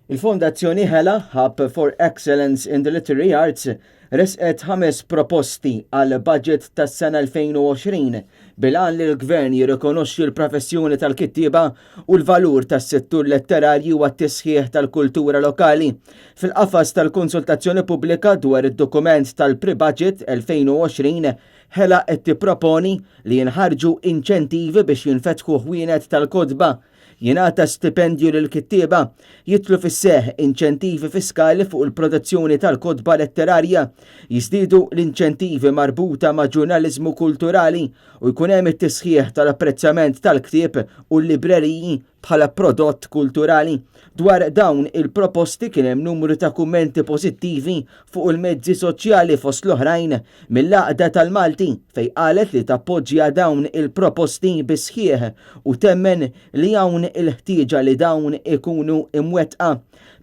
Il-Fondazzjoni Hela, Hub for Excellence in the Literary Arts, resqet ħames proposti għal budget tas-sena 2020 bil-għan li l-Gvern jirrikonoxxi l-professjoni tal-kittieba u l-valur tas-settur letterarju għat-tisħiħ tal-kultura lokali. Fil-qafas tal-konsultazzjoni pubblika dwar id-dokument tal-pre-budget 2020, Hela qed tipproponi li jinħarġu inċentivi biex jinfetħu ħwienet tal-kotba, jingħata stipendju lill-kittieba, jidħlu fis-seħħ inċentivi fiskali fuq il-produzzjoni tal-kotba letterarja, jiżdiedu l-inċentivi marbuta ma' ġurnaliżmu kulturali u jkun hemm it-tisħiħ tal-apprezzament tal-ktieb u l-libreriji bħala prodott kulturali. Dwar dawn il-proposti kien hemm numru ta' kummenti pożittivi fuq il-mezzi soċjali fost l-oħrajn mill-Għaqda tal-Malti fejn qalet li tappoġġja dawn il-proposti bis-sħiħ u temmen li hawn il-ħtieġa li dawn ikunu imwettqa.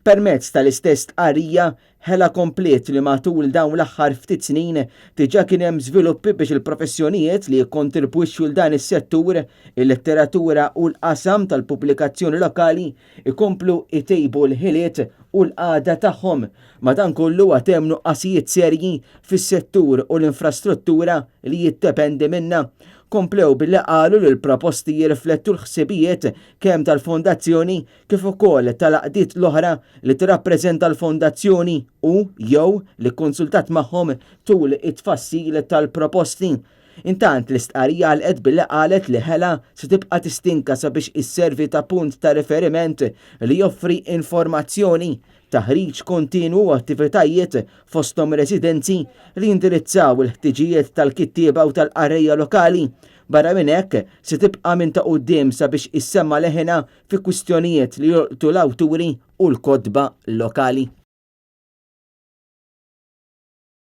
Permezz tal-istess stqarrija, Hela kompliet li matul dawn l-aħħar ftit snin diġà kien hemm żviluppi biex il-professjonijiet li jikkontribwixxu 'l dan is-settur, il-letteratura u l-qasam tal-pubblikazzjoni lokali ikomplu jtejbu l-ħiliet u l-qagħda tagħhom. Madankollu għad hemm nuqqasijiet serji fis-settur u l-infrastruttura li jiddependi minnha. Komplew billi qalu li l-proposti jirriflettu l-ħsibijiet kemm tal-Fondazzjoni kif ukoll tal-għaqdiet l-oħra li tirrappreżenta l-Fondazzjoni u, jew, li kkonsultat magħhom tul it-tfassil tal-proposti. Intant, l-istqarrija għalqet billi qalet li Hela se tibqa' tistinka sabiex isservi ta' punt ta' riferiment li joffri informazzjoni, taħriġ kontinwu u attivitajiet, fosthom residenzi, li jindirizzaw il-ħtiġijiet tal-kittieba u tal-qarrejja lokali. Barra minn hekk, se tibqa' minn ta' quddiem sabiex issemma' leħinha fi kwistjonijiet li jolqtu l-awturi u l-kotba lokali.